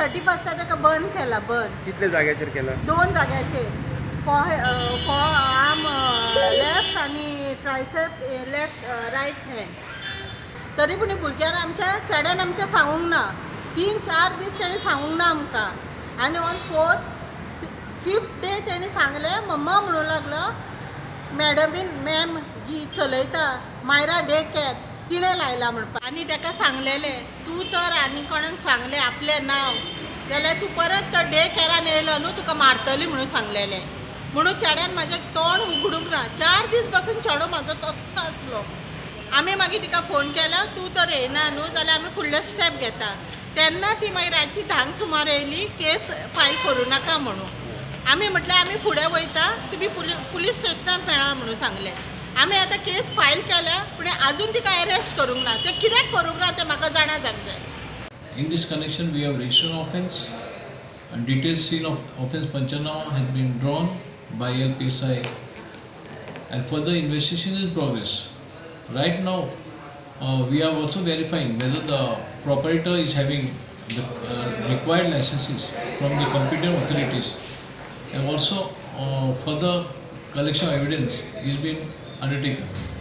31 ताका बंद केला. बंद कितले जाग्याचेर केला? 2 जाग्याचेर, फॉर आर्म लेफ्ट आनी ट्रायसेप लेफ्ट रायट हँड. तरी पूण भुरग्यान आमच्या चेड्यान आमच्या सांगूंक ना. 3-4 दीस तेणें सांगूंक ना आमकां. आनी ऑन 4th 5th day तेणें सांगलें, मम्मा म्हणूं लागलो मॅडमीन, मॅम जी चलयता मायरा डे केअर तिणें लायला म्हणपाक. आनी ताका सांगलेलें तूं तर आनी कोणाक सांगलें आपलें नांव जाल्यार तूं परत तो डे केअरान येयलो न्हू तुका मारतली म्हणून सांगलेलें. म्हणून चेड्यान म्हाजें तोंड उगडूंक ना. 4 दीस पासून चेडो म्हाजो तस्सो आसलो. आमी मागीर तिका फोन केला, तूं तर येयना न्हू जाल्यार आमी फुडले स्टेप घेता. तेन्ना ती मागीर रातची 10 सुमार येयली, केस फायल करूं नाका म्हणून. आमी म्हटलें आमी फुडें वयता, तुमी पुलीस स्टेशनार मेळा म्हणून सांगलें. आमी आतां केस फायल केल्या पूण आजून तिका अरेस्ट करूंक ना. तें कित्याक करूंक ना तें म्हाका जाणा जावंक जाय. In this connection, we have registered an offence and detailed scene of offence Panchanama has been drawn by LPSI and further investigation is in progress. Right now, we are also verifying whether the proprietor is having the required licenses from the competent authorities, and also further collection of evidence is being undertaken.